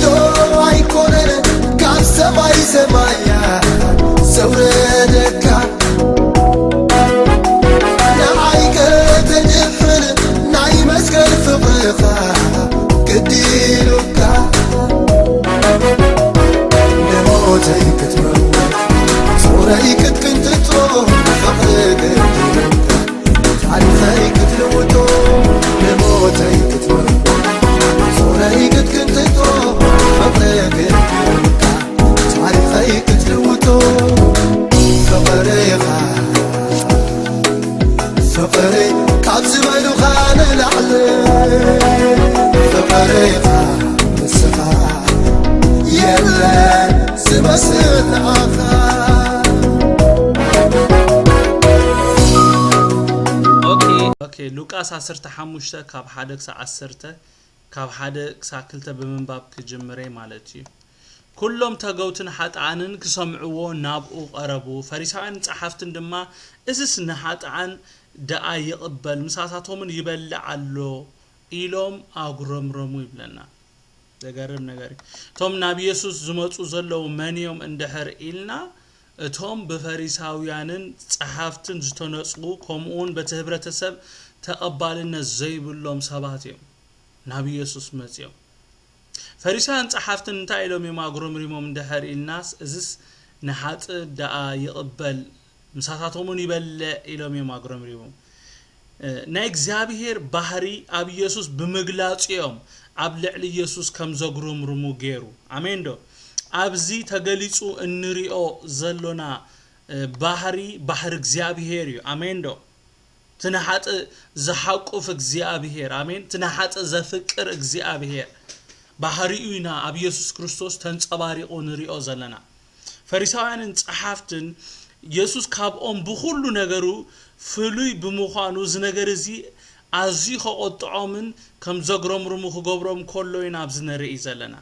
ዶ ኣይኮነን ካብ ሰማይ ሰማያ ዘውረደካ፣ ንዓይ ከተድሕን ናይ መስቀል ፍቕርኻ ግዲ ኢሉካ፣ ንሞተይ ክትመውት ጾረይ ክትቅንጥጦ ፍቕሪ ግዲ ኢሉካ። ታሪኸይ ክትልውጦ ንሞተይ ክትመርዶ ጾረይ ክትቅንጥጦ ፍቕሪ ግድልካ። ታሪኸይ ክትልውጦ ፍቕርኻ ፍቕሪ ካብ ዝበሉኻ ንላዕሊ ፍቕርኻ ንስኻ የለን ዝመስል ንዓኻ። ኦኬ ኦኬ ሉቃስ ዓሰርተ ሓሙሽተ ካብ ሓደ ክሳብ ዓሰርተ ካብ ሓደ ክሳብ ክልተ ብምንባብ ክጅምር እየ ማለት እዩ። ኩሎም ተገውትን ሓጥኣንን ክሰምዕዎ ናብኡ ቀረቡ። ፈሪሳውያንን ጸሓፍትን ድማ እዝስ ንሓጥኣን ደኣ ይቕበል ምሳታቶምን ይበልዕ ኣሎ ኢሎም ኣጉረምረሙ ይብለና። ዘገርም ነገር እዩ። እቶም ናብ ኢየሱስ ዝመጹ ዘለዉ መን እዮም እንድሕር ኢልና እቶም ብፈሪሳውያንን ጸሓፍትን ዝተነጽጉ ከምኡውን በቲ ህብረተሰብ ተቐባልነት ዘይብሎም ሰባት እዮም ናብ ኢየሱስ መጺኦም። ፈሪሳውያን ጸሓፍትን እንታይ ኢሎም እዮም ኣጉረምሪሞም እንድሕር ኢልናስ እዝስ ንሓጥእ ደኣ ይቕበል ምሳታቶም እውን ይበልዕ ኢሎም እዮም ኣጉረምሪሞም። ናይ እግዚኣብሔር ባህሪ ኣብ ኢየሱስ ብምግላጹ እዮም ኣብ ልዕሊ ኢየሱስ ከም ዘጉረምርሙ ገይሩ። ኣሜን ዶ? ኣብዚ ተገሊጹ እንሪኦ ዘሎና ባህሪ ባህሪ እግዚኣብሔር እዩ። ኣሜን ዶ? እቲ ንሓጥእ ዝሓቁፍ እግዚኣብሔር፣ ኣሜን፣ እቲ ንሓጥእ ዘፍቅር እግዚኣብሔር ባህሪኡ ኢና ኣብ ኢየሱስ ክርስቶስ ተንጸባሪቑ ንሪኦ ዘለና። ፈሪሳውያንን ጸሓፍትን ኢየሱስ ካብኦም ብኹሉ ነገሩ ፍሉይ ብምዃኑ እዚ ነገር እዚ ኣዝዩ ከቖጥዖምን ከም ዘጉረምርሙ ክገብሮም ከሎ ኢና ኣብዚ ንርኢ ዘለና።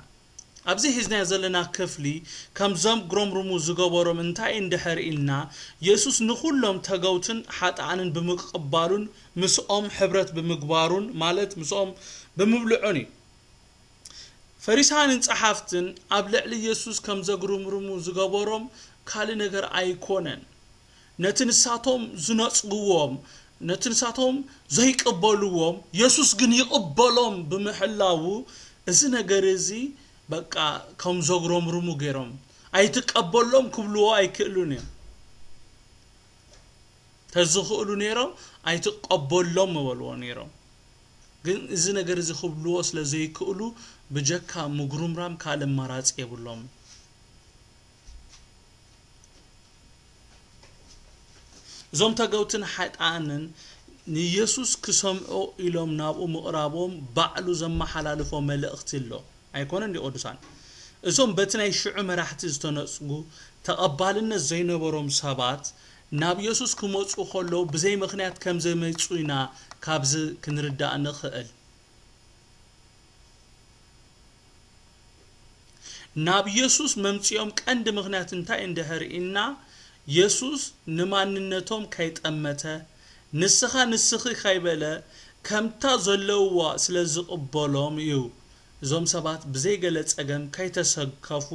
ኣብዚ ሒዝናዮ ዘለና ክፍሊ ከምዞም ክጉረምርሙ ዝገበሮም እንታይ እንድሕር ኢልና የሱስ ንኹሎም ተገውትን ሓጥኣንን ብምቅባሉን ምስኦም ሕብረት ብምግባሩን ማለት ምስኦም ብምብልዑን እዩ። ፈሪሳውያንን ጸሓፍትን ኣብ ልዕሊ የሱስ ከም ዘጉርምርሙ ዝገበሮም ካልእ ነገር ኣይኮነን። ነቲ ንሳቶም ዝነጽግዎም፣ ነቲ ንሳቶም ዘይቅበልዎም የሱስ ግን ይቕበሎም ብምሕላዉ እዚ ነገር እዚ በቃ ከም ዘጉረምርሙ ገይሮም ኣይትቀበሎም ክብልዎ ኣይክእሉን እዮም። ተዝኽእሉ ነይሮም ኣይትቀበሎም ምበልዎ ነይሮም። ግን እዚ ነገር እዚ ክብልዎ ስለ ዘይክእሉ ብጀካ ምጉርምራም ካልእ ኣማራጺ የብሎም። እዞም ተገውትን ሓጥኣንን ንየሱስ ክሰምዑ ኢሎም ናብኡ ምቕራቦም ባዕሉ ዘመሓላልፎ መልእኽቲ ኣሎ። ኣይኮነን ድዩ ቅዱሳን? እዞም በቲ ናይ ሽዑ መራሕቲ ዝተነጽጉ ተቐባልነት ዘይነበሮም ሰባት ናብ የሱስ ክመጹ ከለዉ ብዘይ ምኽንያት ከም ዘይመጹ ኢና ካብዚ ክንርዳእ ንኽእል። ናብ የሱስ መምጺኦም ቀንዲ ምኽንያት እንታይ እንድሕር ኢልና የሱስ ንማንነቶም ከይጠመተ ንስኻ ንስኺ ከይበለ ከምታ ዘለውዋ ስለ ዝቕበሎም እዩ። እዞም ሰባት ብዘይ ገለ ጸገም ከይተሰከፉ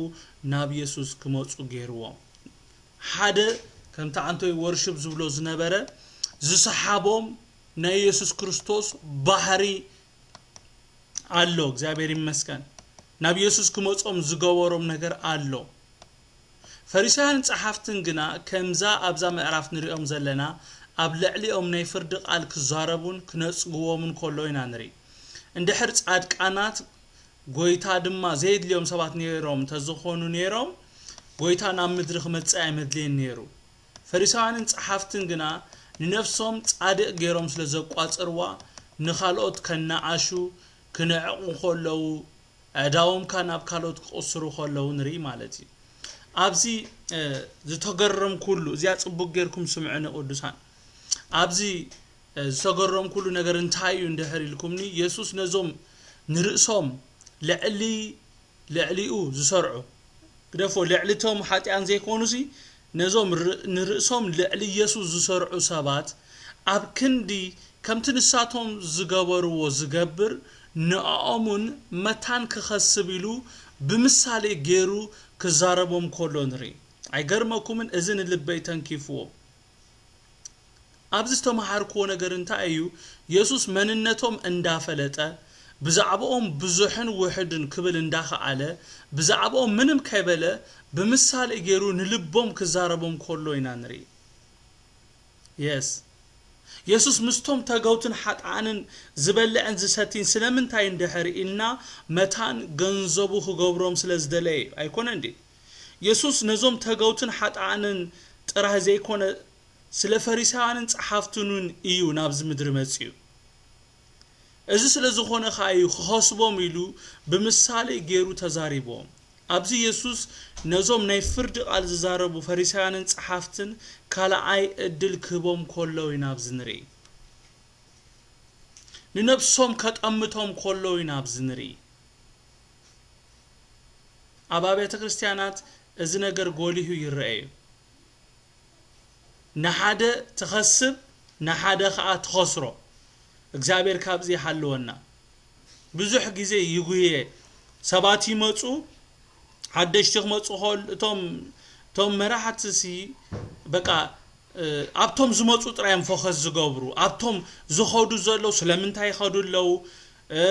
ናብ የሱስ ክመጹ ገይርዎም። ሓደ ከምቲ ዓንቶይ ወርሽፕ ዝብሎ ዝነበረ ዝሰሓቦም ናይ የሱስ ክርስቶስ ባህሪ ኣሎ። እግዚኣብሔር ይመስገን። ናብ የሱስ ክመጾም ዝገበሮም ነገር ኣሎ። ፈሪሳውያንን ጸሓፍትን ግና ከምዛ ኣብዛ ምዕራፍ ንሪኦም ዘለና ኣብ ልዕሊኦም ናይ ፍርዲ ቃል ክዛረቡን ክነጽግዎምን ከሎ ኢና ንርኢ። እንድሕር ጻድቃናት ጎይታ ድማ ዘየድልዮም ሰባት ነይሮም እንተዝኾኑ ነይሮም ጎይታ ናብ ምድሪ ክመጽእ ኣይመድልየን ነይሩ። ፈሪሳውያንን ጸሓፍትን ግና ንነፍሶም ጻድቕ ገይሮም ስለ ዘቋጽርዋ ንኻልኦት ከነዓሹ ክነዕቑ ከለዉ ኣእዳዎም ከኣ ናብ ካልኦት ክቕስሩ ከለዉ ንርኢ ማለት እዩ። ኣብዚ ዝተገረምኩሉ እዚኣ ጽቡቕ ጌርኩም ስምዑኒ ቅዱሳን። ኣብዚ ዝተገረምኩሉ ነገር እንታይ እዩ እንድሕር ኢልኩምኒ የሱስ ነዞም ንርእሶም ልዕሊ ልዕሊኡ ዝሰርዑ ግደፎ ልዕሊ እቶም ሓጢኣን ዘይኮኑሲ ነዞም ንርእሶም ልዕሊ ኢየሱስ ዝሰርዑ ሰባት ኣብ ክንዲ ከምቲ ንሳቶም ዝገበርዎ ዝገብር ንዕኦምን መታን ክኸስብ ኢሉ ብምሳሌ ገይሩ ክዛረቦም ከሎ ንርኢ። ኣይገርመኩምን? እዚ ንልበይ ተንኪፍዎ። ኣብዚ ዝተመሃርክዎ ነገር እንታይ እዩ? የሱስ መንነቶም እንዳፈለጠ፣ ብዛዕባኦም ብዙሕን ውሑድን ክብል እንዳኸኣለ፣ ብዛዕባኦም ምንም ከይበለ፣ ብምሳሌ ገይሩ ንልቦም ክዛረቦም ከሎ ኢና ንርኢ። የስ፣ የሱስ ምስቶም ተገውትን ሓጥኣንን ዝበልዕን ዝሰቲን ስለምንታይ እንድሕር ኢልና፣ መታን ገንዘቡ ክገብሮም ስለ ዝደለየ እዩ። ኣይኮነን ድዩ? የሱስ ነዞም ተገውትን ሓጥኣንን ጥራይ ዘይኮነ፣ ስለ ፈሪሳውያንን ጸሓፍትን እውን እዩ ናብዚ ምድሪ መጺኡ። እዚ ስለ ዝኾነ ኸኣ እዩ ክኸስቦም ኢሉ ብምሳሌ ገይሩ ተዛሪቦም። ኣብዚ የሱስ ነዞም ናይ ፍርዲ ቃል ዝዛረቡ ፈሪሳውያንን ጸሓፍትን ካልኣይ ዕድል ክህቦም ከሎ ኢና ኣብዚ ንርኢ። ንነብሶም ከጠምቶም ከሎ ኢና ኣብዚ ንርኢ። ኣብ ኣብያተ ክርስቲያናት እዚ ነገር ጎሊሁ ይረአ እዩ። ንሓደ ትኸስብ፣ ንሓደ ኸኣ ትኸስሮ። እግዚኣብሔር ካብዚ ይሓልወና። ብዙሕ ግዜ ይጉየ። ሰባት ይመጹ፣ ሓደሽቲ ክመጹ ከል-፣ እቶም፣ እቶም መራሕቲ ሲ በቃ፣ እ፣ ኣብቶም ዝመጹ ጥራይ እዮም ፎከስ ዝገብሩ። ኣብቶም ዝኸዱ ዘለዉ ስለምንታይ ይኸዱ ኣለዉ? እ፣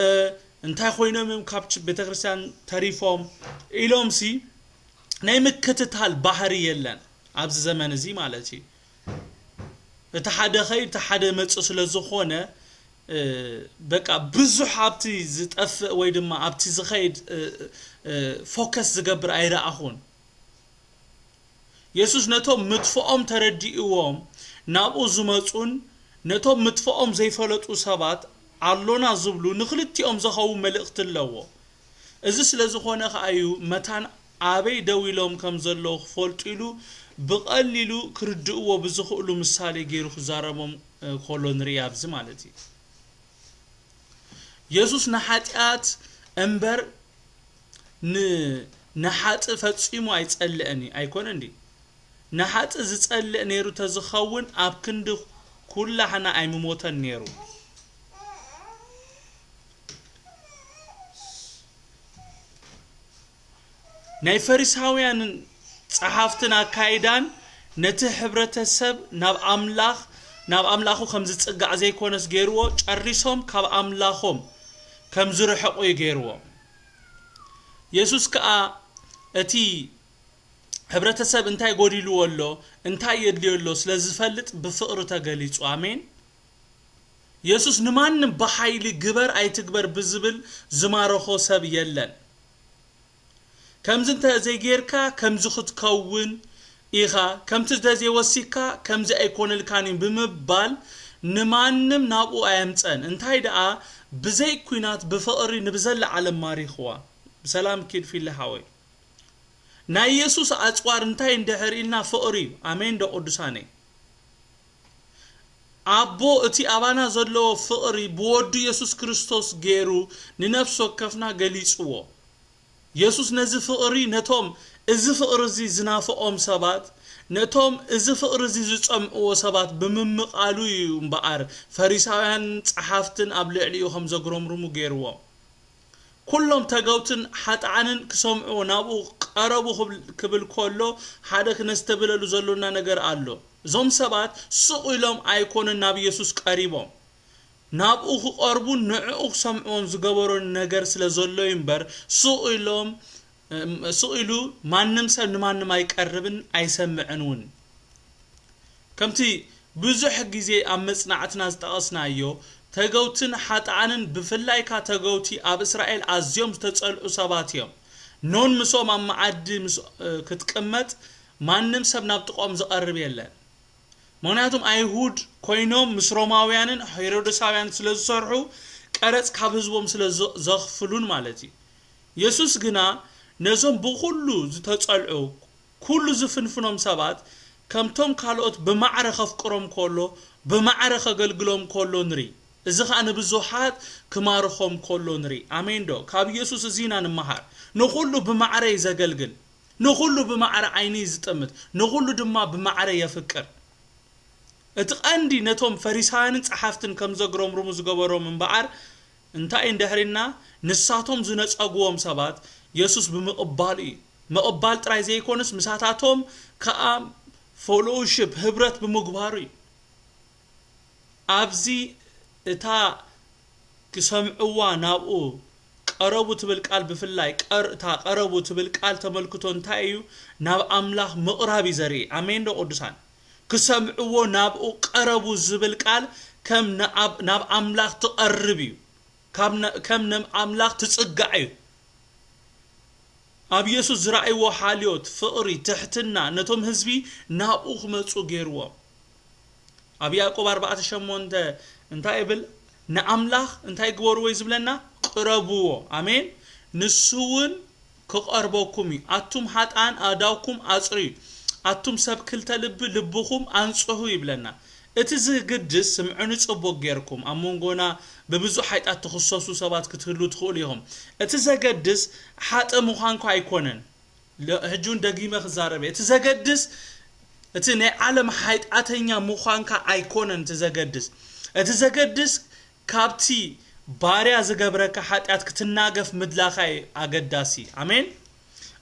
እንታይ ኮይኖም እዮም ካብ ች-፣ ቤተክርስትያን ተሪፎም? ኢሎም ሲ ናይ ምክትታል ባህሪ የለን ኣብዚ ዘመን እዚ ማለት እዩ። እቲ ሓደ ኸይድ፣ እቲ ሓደ መጽእ ስለ ዝኾነ፣ እ፣ በቃ ብዙሕ ኣብቲ ዝጠፍእ ወይ ድማ ኣብቲ ዝኸይድ፣ እ፣ እ፣ ፎከስ ዝገብር ኣይረኣኹን። የሱስ ነቶም ምጥፍኦም ተረዲእዎም ናብኡ ዝመጹን ነቶም ምጥፍኦም ዘይፈለጡ ሰባት ኣሎና ዝብሉ ንኽልቲኦም ዝኸውን መልእኽቲ ኣለዎ። እዚ ስለ ዝኾነ ኸኣ እዩ መታን ኣበይ ደው ኢሎም ከም ዘለዉ ክፈልጡ ኢሉ ብቐሊሉ ክርድእዎ ብዝኽእሉ ምሳሌ ገይሩ ክዛረቦም፣ እ፣ ከሎ ንርኢ ኣብዚ ማለት እዩ። የሱስ ንሓጢኣት እምበር ን-፣ ንሓጥእ ፈጺሙ ኣይጸልእን እዩ። ኣይኮነን ድዩ? ንሓጥእ ዝጸልእ ነይሩ ተዝኸውን ኣብ ክንዲ ኩላህና ኣይምሞተን ነይሩ። ናይ ፈሪሳውያንን ጸሓፍትን ኣካይዳን ነቲ ሕብረተሰብ ናብ ኣምላኽ፣ ናብ ኣምላኹ ከም ዝጽጋዕ ዘይኮነስ ገይርዎ፣ ጨሪሶም ካብ ኣምላኾም ከም ዝርሕቑ እዩ ገይርዎ። የሱስ ከኣ እቲ ሕብረተሰብ እንታይ ጎዲልዎ ኣሎ፣ እንታይ የድልዮ ኣሎ ስለ ዝፈልጥ ብፍቕሪ ተገሊጹ። ኣሜን። የሱስ ንማንም ብሓይሊ ግበር ኣይትግበር ብዝብል ዝማረኾ ሰብ የለን። ከምዚ እንተ ዘይጌርካ ከምዚ ክትከውን ኢኻ፣ ከምቲ እንተ ዘይወሲካ ከምዚ ኣይኮነልካን እዩ ብምባል ንማንም ናብኡ ኣየምጸን። እንታይ ደኣ ብዘይ ኲናት ብፍቕሪ ንብዘላ ዓለም ማሪኽዋ። ብሰላም ኪድ ፊለ ሓወይ። ናይ የሱስ ኣጽዋር እንታይ እንድሕር ኢልና ፍቕሪ እዩ። ኣሜን ዶ ቅዱሳነይ? ኣቦ እቲ ኣባና ዘለዎ ፍቕሪ ብወዱ የሱስ ክርስቶስ ገይሩ ንነፍሲ ወከፍና ገሊጽዎ። የሱስ ነዚ ፍቕሪ ነቶም እዚ ፍቕሪ እዚ ዝናፍቖም ሰባት፣ ነቶም እዚ ፍቕሪ እዚ ዝጸምዕዎ ሰባት ብምምቓሉ እዩ እምበኣር ፈሪሳውያንን ጸሓፍትን ኣብ ልዕሊኡ ከም ዘጉረምርሙ ገይርዎም። ኩሎም ተገውትን ሓጥኣንን ክሰምዕዎ ናብኡ ቀረቡ ክብል፣ ክብል ከሎ ሓደ ክነስተብህለሉ ዘሎና ነገር ኣሎ። እዞም ሰባት ስቕ ኢሎም ኣይኮነን ናብ የሱስ ቀሪቦም። ናብኡ ክቐርቡን ንዕኡ ክሰምዕዎን ዝገበሮን ነገር ስለ ዘሎ እዩ እምበር፣ ስቕ ኢሎም፣ እም፣ ስቕ ኢሉ ማንም ሰብ ንማንም ኣይቀርብን ኣይሰምዕን እውን። ከምቲ ብዙሕ ግዜ ኣብ መጽናዕትና ዝጠቐስናዮ፣ ተገውትን ሓጥኣንን፣ ብፍላይካ ተገውቲ ኣብ እስራኤል ኣዝዮም ዝተጸልዑ ሰባት እዮም። ኖን ምስኦም ኣብ መዓዲ ምስ፣ እ፣ ክትቅመጥ ማንም ሰብ ናብ ጥቕኦም ዝቐርብ የለን። ምኽንያቱም ኣይሁድ ኮይኖም ምስ ሮማውያንን ሄሮድሳውያን ስለ ዝሰርሑ ቀረጽ ካብ ህዝቦም ስለ ዘ-፣ ዘኽፍሉን ማለት እዩ። የሱስ ግና ነዞም ብኹሉ ዝተጸልዑ፣ ኩሉ ዝፍንፍኖም ሰባት ከምቶም ካልኦት ብማዕረ ከፍቅሮም ከሎ፣ ብማዕረ ከገልግሎም ከሎ ንርኢ። እዚ ኸኣ ንብዙሓት ክማርኾም ከሎ ንርኢ። ኣሜን ዶ? ካብ የሱስ እዚ ኢና ንመሃር። ንኹሉ ብማዕረ እዩ ዘገልግል። ንኹሉ ብማዕረ ዓይኒ እዩ ዝጥምት። ንኹሉ ድማ ብማዕረ የፍቅር። እቲ ቀንዲ ነቶም ፈሪሳውያንን ጸሓፍትን ከም ዘግረምርሙ ዝገበሮም እምበኣር፣ እንታይ እንድሕር ኢልና፣ ንሳቶም ዝነጸግዎም ሰባት የሱስ ብምቕባሉ እዩ። ምቕባል ጥራይ ዘይኮነስ፣ ምሳታቶም ከኣ ፎሎውሽፕ፣ ህብረት ብምግባሩ እዩ። ኣብዚ እታ ክሰምዕዋ ናብኡ ቀረቡ ትብል ቃል፣ ብፍላይ ቀር-፣ እታ ቀረቡ ትብል ቃል ተመልክቶ እንታይ እዩ? ናብ ኣምላኽ ምቕራብ እዩ ዘርኢ። ኣሜን ዶ ቅዱሳን? ክሰምዕዎ ናብኡ ቀረቡ ዝብል ቃል ከም ንኣብ-፣ ናብ ኣምላኽ ትቐርብ እዩ። ካብ ነ-፣ ከም ናብ ኣምላኽ ትጽጋዕ እዩ። ኣብ የሱስ ዝረኣይዎ ሓልዮት፣ ፍቕሪ፣ ትሕትና ነቶም ህዝቢ ናብኡ ክመጹ ገይርዎም። ኣብ ያዕቆብ ኣርባዕተ ሸሞንተ እንታይ ይብል? ንኣምላኽ እንታይ ግበርዎ እዩ ዝብለና? ቅረብዎ። ኣሜን። ንሱ እውን ክቐርበኩም እዩ። ኣቱም ሓጥኣን ኣእዳውኩም ኣጽርዩ፣ ኣቱም ሰብ ክልተ ልቢ ልብኹም ኣንጽሁ ይብለና። እቲ ዘገድስ፣ ስምዑኒ ጽቡቕ ጌርኩም፣ ኣብ መንጎና ብብዙሕ ሓጢኣት ትኽሰሱ ሰባት ክትህሉ ትኽእሉ ኢኹም። እቲ ዘገድስ ሓጥእ ምዃንኳ ኣይኮነን። ለ-፣ ሕጂ እውን ደጊመ ክዛረብ እየ። እቲ ዘገድስ፣ እቲ ናይ ዓለም ሓጢኣተኛ ምዃንካ ኣይኮነን እቲ ዘገድስ። እቲ ዘገድስ፣ ካብቲ ባርያ ዝገብረካ ሓጢኣት ክትናገፍ ምድላኻ እዩ ኣገዳሲ። ኣሜን።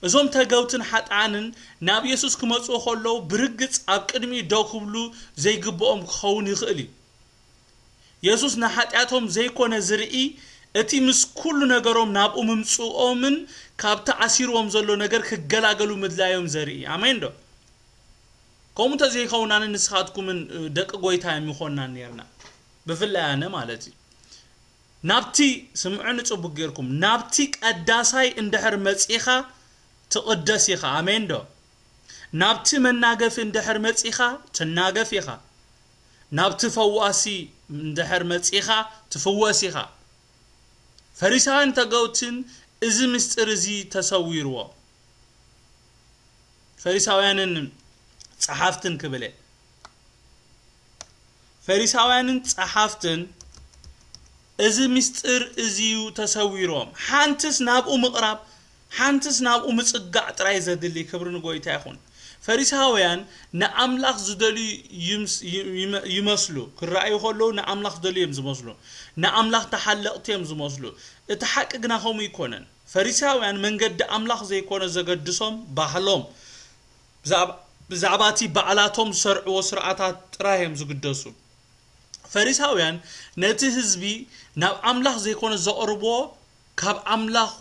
እዞም ተገውትን ሓጥኣንን ናብ የሱስ ክመጽኡ ከለዉ፣ ብርግጽ ኣብ ቅድሚኡ ደው ክብሉ ዘይግብኦም ክኸውን ይኽእል እዩ። የሱስ ንሓጢኣቶም ዘይኮነ ዝርኢ፣ እቲ ምስ ኩሉ ነገሮም ናብኡ ምምጽኦምን ካብቲ ኣሲርዎም ዘሎ ነገር ክገላገሉ ምድላዮም ዘርኢ። ኣሜን ዶ? ከምኡ እንተዘይኸውን፣ ኣነ ንስኻትኩምን ደቂ ጎይታ እዮም ይኾንናን ነይርና። ብፍላይ ኣነ ማለት እዩ። ናብቲ፣ ስምዑኒ ጽቡቕ ጌርኩም፣ ናብቲ ቀዳሳይ እንድሕር መጺኻ ትቕደስ ኢኻ። ኣሜን ዶ? ናብቲ መናገፊ እንድሕር መጺኻ ትናገፍ ኢኻ። ናብቲ ፈዋሲ እንድሕር መጺኻ ትፍወስ ኢኻ። ፈሪሳውያን ተገውትን እዚ ምስጢር እዚ ተሰዊርዎ። ፈሪሳውያንን ጸሓፍትን ክብል እየ። ፈሪሳውያንን ጸሓፍትን እዚ ምስጢር እዚ እዩ ተሰዊርዎም። ሓንትስ ናብኡ ምቕራብ፣ ሓንትስ ናብኡ ምጽጋዕ ጥራይ ዘድሊ። ክብሪ ንጎይታ ይኹን። ፈሪሳውያን ንኣምላኽ ዝደልዩ ይምስ-፣ ይመ-፣ ይመስሉ። ክረኣዩ ከለዉ ንኣምላኽ ዝደልዩ እዮም ዝመስሉ። ንኣምላኽ ተሓለቕቲ እዮም ዝመስሉ። እቲ ሓቂ ግና ከምኡ ኣይኮነን። ፈሪሳውያን መንገዲ ኣምላኽ ዘይኮነ ዘገድሶም ባህሎም፣ ብዛዕባ፣ ብዛዕባ እቲ ባዕላቶም ዝሰርዕዎ ስርዓታት ጥራይ እዮም ዝግደሱ። ፈሪሳውያን ነቲ ህዝቢ ናብ ኣምላኽ ዘይኮነ ዘቕርብዎ፣ ካብ ኣምላኹ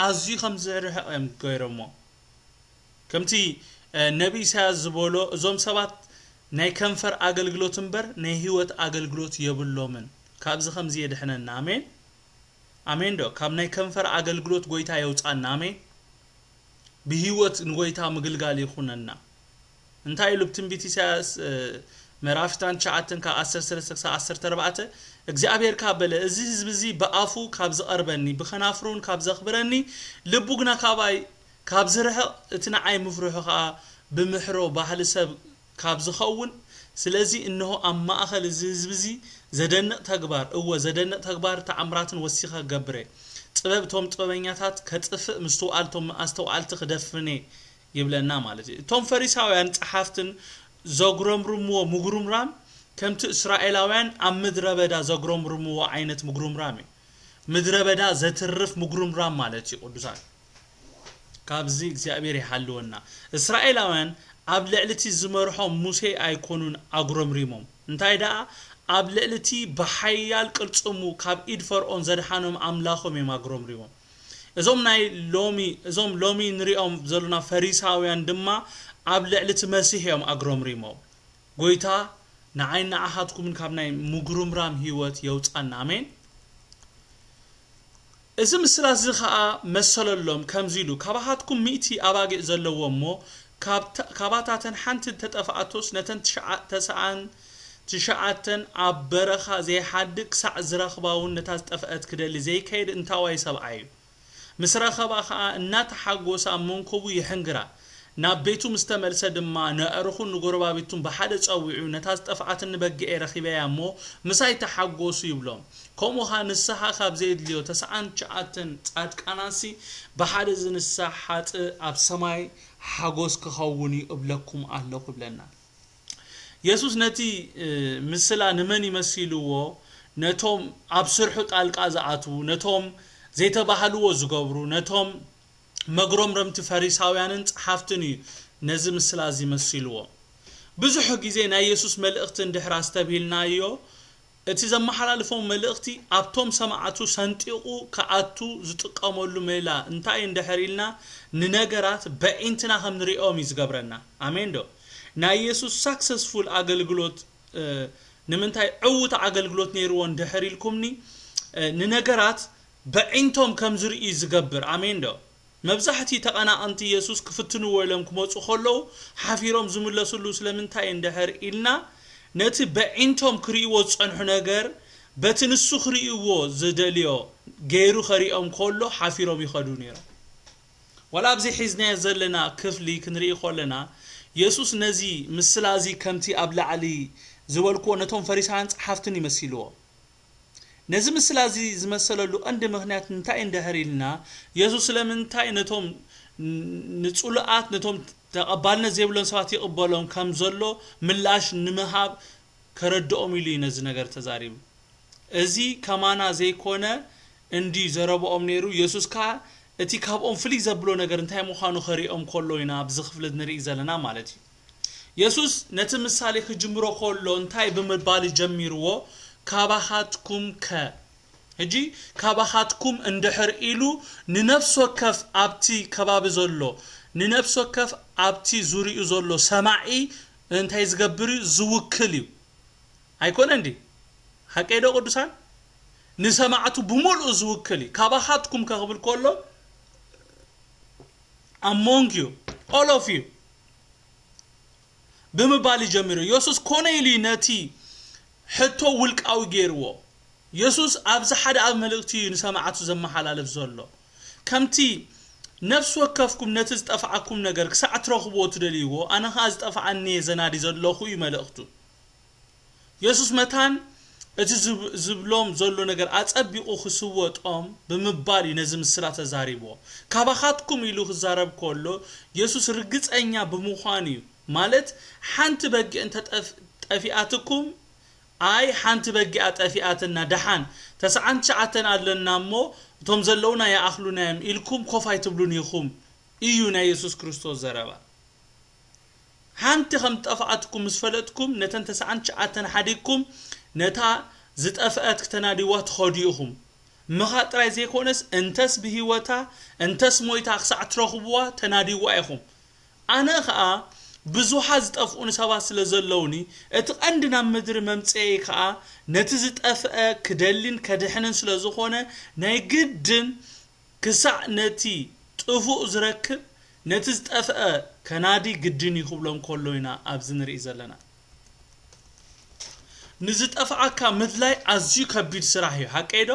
ኣዝዩ ከም ዝርሕቕ እዮም ገይሮሞ። ከምቲ፣ እ፣ ነቢ ኢሳያስ ዝበሎ፣ "እዞም ሰባት ናይ ከንፈር ኣገልግሎት እምበር ናይ ህይወት ኣገልግሎት የብሎምን። ካብዚ ከምዚ የድሕነና።" ኣሜን። ኣሜን ዶ? ካብ ናይ ከንፈር ኣገልግሎት ጎይታ የውጻና። ኣሜን። ብህይወት ንጎይታ ምግልጋል ይኹነና። እንታይ ኢሉ ብትንቢት ኢሳያስ፣ እ፣ ምዕራፍ ትሽዓተ ካብ ዓሰርተ ሰለስተ ክሳብ ዓሰርተ ኣርባዕተ፣ እግዚኣብሔር ካብ በለ፣ "እዚ ህዝቢ እዚ ብኣፉ ካብ ዝቐርበኒ፣ ብኸናፍሩ እውን ካብ ዘኽብረኒ፣ ልቡ ግና ካባይ ካብ ዝርሕቕ፣ እቲ ንዓይ ምፍርሑ ኸኣ ብምሕሮ ባህሊ ሰብ ካብ ዝኸውን፣ ስለዚ እንሆ ኣብ ማእከል እዚ ህዝቢ እዚ ዘደንቕ ተግባር፣ እወ፣ ዘደንቕ ተግባር ተኣምራትን ወሲኸ ክገብር እየ። ጥበብ እቶም ጥበበኛታት ከጥፍእ፣ ምስትውዓል እቶም ኣስተውዓልቲ ክደፍን እየ" ይብለና ማለት እዩ። እቶም ፈሪሳውያን ጸሓፍትን ዘጉረምርምዎ ምጉርምራም ከምቲ እስራኤላውያን ኣብ ምድረ በዳ ዘጉረምርምዎ ዓይነት ምጉርምራም እዩ። ምድረ በዳ ዘትርፍ ምጉርምራም ማለት እዩ፣ ቅዱሳን። ካብዚ እግዚኣብሔር ይሓልወና። እስራኤላውያን ኣብ ልዕሊ እቲ ዝመርሖም ሙሴ ኣይኮኑን ኣጉረምሪሞም። እንታይ ደኣ፣ ኣብ ልዕሊ እቲ ብሓያል ቅልጽሙ ካብ ኢድ ፈርዖን ዘድሓኖም ኣምላኾም እዮም ኣጉረምሪሞም። እዞም ናይ ሎሚ፣ እዞም ሎሚ ንሪኦም ዘለና ፈሪሳውያን ድማ ኣብ ልዕሊ እቲ መሲሕ እዮም ኣጉረምሪሞም። ጎይታ ንዓይን ንዓኻትኩምን ካብ ናይ ምጉርምራም ህይወት የውጻና። ኣሜን። እዚ ምስላ እዚ ኸኣ መሰለሎም፣ ከምዚ ኢሉ፣ "ካባኻትኩም ሚእቲ ኣባጊዕ ዘለዎ እሞ፣ ካብታ-፣ ካባታተን ሓንቲ እንተጠፍኣቶስ፣ ነተን ትሽዓ-፣ ተስዓን ትሽዓተን ኣብ በረኻ ዘይሓድግ ክሳዕ ዝረኽባ እውን ነታ ዝጠፍአት ክደሊ ዘይከይድ እንታዋይ ሰብኣይ እዩ?" ምስ ረኸባ ኸኣ እናተሓጎሰ ኣብ መንኮቡ ይሕንግራ። ናብ ቤቱ ምስ ተመልሰ ድማ፣ ነዕርኹን ንጎረባብቱን ብሓደ ጸዊዑ፣ "ነታ ዝጠፍኣትኒ በጊዐይ ረኺበያ እሞ፣ ምሳይ ተሓጎሱ" ይብሎም። ከምኡ ኸኣ ንስሓ ካብ ዘየድልዮ ተስዓን ትሽዓተን ጻድቃናንሲ ብሓደ ዝንሳሕ ሓጥእ ኣብ ሰማይ ሓጎስ ክኸውን እዩ እብለኩም ኣለኹ ይብለና። የሱስ ነቲ፣ እ፣ ምስላ ንመን እዩ መሲልዎ? ነቶም ኣብ ስርሑ ጣልቃ ዝኣትዉ፣ ነቶም ዘይተባህልዎ ዝገብሩ፣ ነቶም መግረምረምቲ ፈሪሳውያንን ጸሓፍትን እዩ ነዚ ምስላ እዚ መሲልዎ። ብዙሕ ግዜ ናይ የሱስ መልእኽቲ እንድሕር ኣስተብሂልናዮ፣ እቲ ዘመሓላልፎ መልእኽቲ ኣብቶም ሰማዕቱ ሰንጢቑ ክኣቱ ዝጥቀመሉ ሜላ እንታይ እንድሕር ኢልና፣ ንነገራት በዒንትና ከም ንሪኦም እዩ ዝገብረና። ኣሜን ዶ? ናይ የሱስ ሳክሰስፉል ኣገልግሎት፣ እ፣ ንምንታይ ዕዉት ኣገልግሎት ነይርዎ እንድሕር ኢልኩምኒ፣ እ፣ ንነገራት በዒንቶም ከም ዝርእዩ ዝገብር። ኣሜን ዶ? መብዛሕቲ ተቐናቐንቲ የሱስ ክፍትንዎ ኢሎም ክመጹ ከለዉ፣ ሓፊሮም ዝምለስሉ ስለምንታይ እንድሕር ኢልና፣ ነቲ በዒንቶም ክርእይዎ ዝጸንሑ ነገር፣ በቲ ንሱ ክርእይዎ ዝደልዮ ገይሩ ከርእዮም ከሎ ሓፊሮም ይኸዱ ነይሮም። ዋላ ኣብዚ ሒዝናዮ ዘለና ክፍሊ ክንርኢ ከለና፣ የሱስ ነዚ ምስላ እዚ ከምቲ ኣብ ላዕሊ ዝበልክዎ ነቶም ፈሪሳውያን ጸሓፍትን ይመሲልዎ። ነዚ ምስላ እዚ ዝመሰለሉ ቀንዲ ምኽንያት እንታይ እንድሕር ኢልና፣ የሱስ ስለምንታይ ነቶም ን-፣ ንጽሉኣት፣ ነቶም ተቐባልነት ዘይብሎም ሰባት ይቕበሎም ከም ዘሎ ምላሽ ንምሃብ ከረድኦም ኢሉ እዩ ነዚ ነገር ተዛሪቡ። እዚ ከማና ዘይኮነ እንድዩ ዘረብኦም ነይሩ። የሱስ ከኣ እቲ ካብኦም ፍልይ ዘብሎ ነገር እንታይ ምዃኑ ከርእዮም ከሎ ኢና ኣብዚ ክፍሊ ንርኢ ዘለና ማለት እዩ። የሱስ ነቲ ምሳሌ ክጅምሮ ከሎ እንታይ ብምባል ጀሚርዎ? "ካባኻትኩም ከ?" ሕጂ "ካባኻትኩም" እንድሕር ኢሉ፣ ንነፍሲ ወከፍ ኣብቲ ከባቢ ዘሎ፣ ንነፍሲ ወከፍ ኣብቲ ዙሪኡ ዘሎ ሰማዒ እንታይ ዝገብር እዩ? ዝውክል እዩ። ኣይኮነን ድዩ? ሓቀይ ዶ ቅዱሳን? ንሰማዕቱ ብምሉኡ ዝውክል እዩ። "ካባኻትኩም ከ" ክብል ከሎ፣ "Among you, all of you" ብምባል ይጀምር። የሱስ ኮነ ኢሉ ነቲ ሕቶ ውልቃዊ ገይርዎ። የሱስ ኣብዚ ሓደ ኣብ መልእኽቲ እዩ ንሰማዕቱ ዘመሓላልፍ ዘሎ። ከምቲ "ነፍሲ ወከፍኩም ነቲ ዝጠፍኣኩም ነገር ክሳዕ ትረኽብዎ ትደልይዎ፣ ኣነ ኸኣ ዝጠፍኣኒ እየ ዘናዲ ዘለኹ" እዩ መልእኽቱ። የሱስ መታን እቲ ዝብ-፣ ዝብሎም ዘሎ ነገር ኣጸቢቑ ክስወጦም ብምባል እዩ ነዚ ምስላ ተዛሪብዎ። "ካባኻትኩም" ኢሉ ክዛረብ ከሎ፣ የሱስ ርግጸኛ ብምዃኑ እዩ። ማለት፣ ሓንቲ በጊዕ እንተ ጠፍ-፣ ጠፊኣትኩም፣ ኣይ፣ ሓንቲ በጊዓ ጠፊኣትና፣ ደሓን፣ ተስዓን ትሽዓተን ኣለና እሞ፣ እቶም ዘለዉና ይኣኽሉና እዮም ኢልኩም ኮፍ ኣይትብሉን ኢኹም እዩ ናይ የሱስ ክርስቶስ ዘረባ። ሓንቲ ከም ዝጠፍኣትኩም ምስ ፈለጥኩም፣ ነተን ተስዓን ትሽዓተን ሓዲግኩም፣ ነታ ዝጠፍአት ክተናድይዋ ትኸዱ ኢኹም። ምኻድ ጥራይ ዘይኮነስ፣ እንተስ ብህይወታ፣ እንተስ ሞይታ ክሳዕ ትረኽብዋ፣ ተናድይዋ ኢኹም። ኣነ ኸኣ ብዙሓት ዝጠፍኡ ሰባት ስለ ዘለዉኒ፣ እቲ ቀንዲ ናብ ምድሪ መምጽኤይ ከኣ፣ ነቲ ዝጠፍአ ክደሊን ከድሕንን ስለ ዝኾነ፣ ናይ ግድን ክሳዕ ነቲ ጥፉእ ዝረክብ፣ ነቲ ዝጠፍአ ከናዲ ግድን እዩ ክብሎም ከሎ ኢና ኣብዚ ንርኢ ዘለና። ንዝጠፍኣካ ምድላይ ኣዝዩ ከቢድ ስራሕ እዩ፣ ሓቀይ ዶ?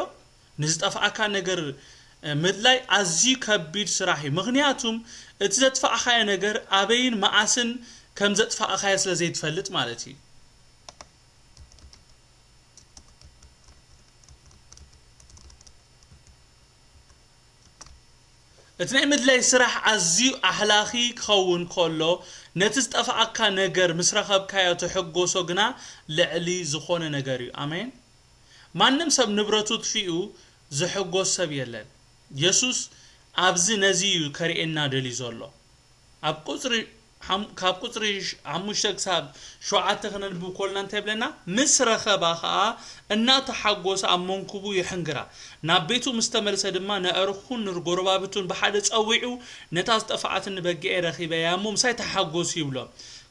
ንዝጠፍኣካ ነገር፣ እ፣ ምድላይ ኣዝዩ ከቢድ ስራሕ እዩ። ምኽንያቱም እቲ ዘጥፋእኻዮ ነገር ኣበይን መዓስን ከም ዘጥፋእኻዮ ስለ ዘይትፈልጥ ማለት እዩ። እቲ ናይ ምድላይ ስራሕ ኣዝዩ ኣህላኺ ክኸውን ከሎ፣ ነቲ ዝጠፍኣካ ነገር ምስ ረኸብካዮ ትሕጎሶ ግና ልዕሊ ዝኾነ ነገር እዩ። ኣሜን። ማንም ሰብ ንብረቱ ጥፊኡ ዝሕጎስ ሰብ የለን። የሱስ ኣብዚ ነዚ እዩ ከርእየና ደልዩ ዘሎ። ኣብ ቁጽሪ ሓም-፣ ካብ ቁጽሪ ሽ-፣ ሓሙሽተ ክሳብ ሸውዓተ ክነንብብ ከለና እንታይ ይብለና? "ምስ ረኸባ ኸኣ እናተሓጎሰ ኣብ መንኩቡ ይሕንግራ። ናብ ቤቱ ምስ ተመልሰ ድማ ንኣዕሩኹን ንጎረባብቱን ብሓደ ጸዊዑ፣ ነታ ዝጠፍኣትኒ በጊዐይ ረኺበያ እሞ ምሳይ ተሓጎሱ" ይብሎም።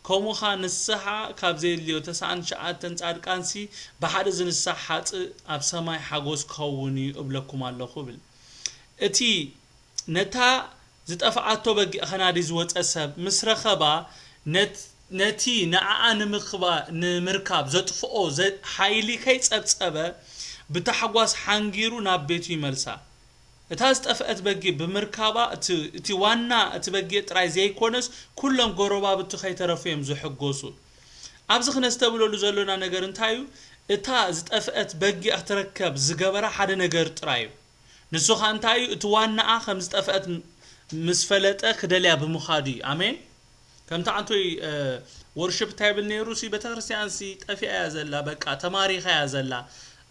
"ከምኡ ኸኣ ንስሓ ካብ ዘየድልዮ ተስዓን ትሽዓተን ጻድቃንሲ ብሓደ ዝንሳሕ ሓጥእ ኣብ ሰማይ ሓጎስ ክኸውን እዩ እብለኩም ኣለኹ" ይብል። እቲ ነታ ዝጠፍኣቶ በጊዕ ኸናዲ ዝወጸ ሰብ ምስ ረኸባ፣ ነት-፣ ነቲ ንዓኣ ንምኽባ-፣ ንምርካብ ዘጥፍኦ ዘ-፣ ሓይሊ ከይጸብጸበ፣ ብታሕጓስ ሓንጊሩ ናብ ቤቱ ይመልሳ። እታ ዝጠፍአት በጊዕ ብምርካባ፣ እቲ፣ እቲ ዋና እቲ በጊዕ ጥራይ ዘይኮነስ፣ ኩሎም ጎረባብቱ ከይተረፉ እዮም ዝሕጎሱ። ኣብዚ ክነስተብለሉ ዘሎና ነገር እንታይ እዩ? እታ ዝጠፍአት በጊዕ ክትረከብ ዝገበራ ሓደ ነገር ጥራይ እዩ። ንሱ ኸኣ እንታይ እዩ? እቲ ዋናኣ ከም ዝጠፍአት ም-፣ ምስ ፈለጠ ክደልያ ብምኻዱ እዩ። ኣሜን። ከምቲ ኣንቶይ፣ እ፣ ወርሽፕ እንታይ ይብል ነይሩ? ሲ ቤተክርስትያንሲ ጠፊኣ እያ ዘላ፣ በቃ ተማሪኻ እያ ዘላ፣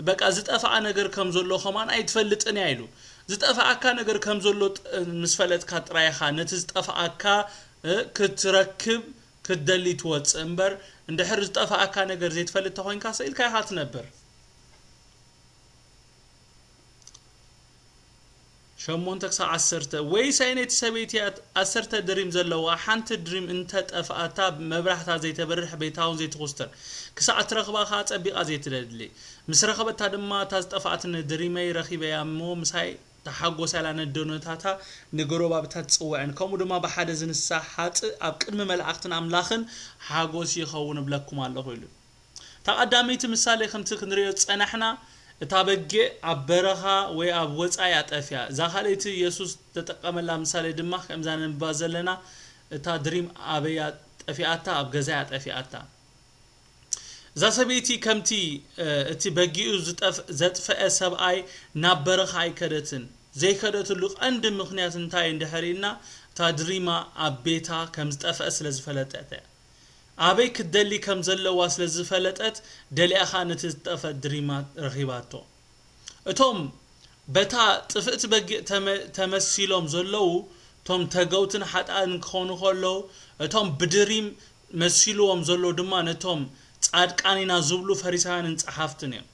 በቃ ዝጠፍኣ ነገር ከም ዘሎ ከማን ኣይትፈልጥን እያ ኢሉ። ዝጠፍኣካ ነገር ከም ዘሎ ጥ-፣ ምስ ፈለጥካ ጥራይ ኢኻ ነቲ ዝጠፍኣካ፣ እ፣ ክትረክብ ክትደሊ ትወጽእ እምበር፣ እንድሕር ዝጠፍኣካ ነገር ዘይትፈልጥ ተኾይንካ ስኢልካ ኢኻ ትነብር። ሸሞንተ ክሳብ ዓሰርተ። ወይስ ኣይነቲ ሰበይቲ እያ ዓሰርተ ድሪም ዘለዋ፣ ሓንቲ ድሪም እንተ ጠፍኣታ መብራህታ ዘይተበርህ ቤታውን ዘይትኹስተር፣ ክሳዕ ትረኽባ ኸኣ ጸቢቓ ዘይትደሊ። ምስ ረኸበታ ድማ እታ ዝጠፍኣትኒ ድሪመይ ረኺበያ እሞ ምሳይ ተሓጎሳ ኢላ ነደኖታታ ንጎረባብታ ትጽውዐን። ከምኡ ድማ ብሓደ ዝንሳሕ ሓጥእ ኣብ ቅድሚ መላእኽትን ኣምላኽን ሓጎስ ይኸውን እብለኩም ኣለኹ ኢሉ። እታ ቀዳመይቲ ምሳሌ ከምቲ ክንርእዮ ዝጸናሕና፣ እታ በጊዕ ኣብ በረኻ ወይ ኣብ ወጻኢ እያ ጠፍያ። እዛ ካልኣይቲ የሱስ ዝተጠቀመላ ምሳሌ ድማ ከምዛ ነንብባ ዘለና፣ እታ ድሪም ኣበይ እያ ጠፊኣታ? ኣብ ገዛ እያ ጠፊኣታ። እዛ ሰበይቲ ከምቲ፣ እ፣ እቲ በጊኡ ዝጠፍ-፣ ዘጥፈአ ሰብኣይ ናብ በረኻ ኣይከደትን። ዘይከደትሉ ቀንዲ ምኽንያት እንታይ እንድሕር ኢልና፣ እታ ድሪማ ኣብ ቤታ ከም ዝጠፍአ ስለ ዝፈለጠት እያ። ኣበይ ክትደሊ ከም ዘለዋ ስለ ዝፈለጠት፣ ደሊኣ ኸኣ ነቲ ዝጠፍአ ድሪማ ረኺባቶ። እቶም በታ ጥፍእቲ በጊዕ ተመ-፣ ተመሲሎም ዘለዉ፣ እቶም ተገውትን ሓጥኣን ክኾኑ ከለዉ፣ እቶም ብድሪም መሲልዎም ዘለዉ ድማ ነቶም ጻድቃን ኢና ዝብሉ ፈሪሳውያንን ጸሓፍትን እዮም።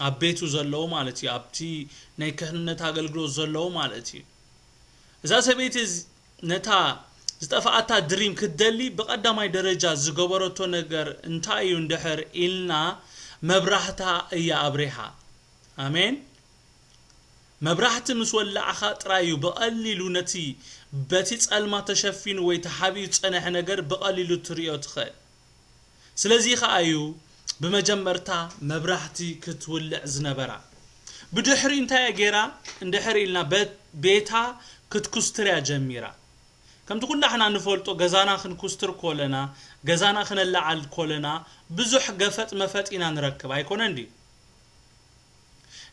ኣብ ቤቱ ዘለዉ ማለት እዩ፣ ኣብቲ ናይ ክህንነት ኣገልግሎት ዘለዉ ማለት እዩ። እዛ ሰበይቲ እዝ-፣ ነታ ዝጠፍኣታ ድሪም ክትደሊ ብቐዳማይ ደረጃ ዝገበረቶ ነገር እንታይ እዩ እንድሕር ኢልና፣ መብራህታ እያ ኣብሪሃ። ኣሜን። መብራህቲ ምስ ወላዕኻ ጥራይ እዩ ብቐሊሉ ነቲ በቲ ጸልማ ተሸፊኑ ወይ ተሓቢኡ ዝጸንሐ ነገር ብቐሊሉ ትርእዮ ትኽእል። ስለዚ ኸኣ እዩ ብመጀመርታ መብራህቲ ክትውልዕ ዝነበራ። ብድሕሪኡ እንታይ እያ ገይራ እንድሕር ኢልና፣ በት-፣ ቤታ ክትኩስትር እያ ጀሚራ። ከምቲ ኩላሕና ንፈልጦ፣ ገዛና ክንኩስትር ኮለና፣ ገዛና ክነለዓል ኮለና፣ ብዙሕ ገፈጥ መፈጥ ኢና ንረክብ፣ ኣይኮነን ድዩ?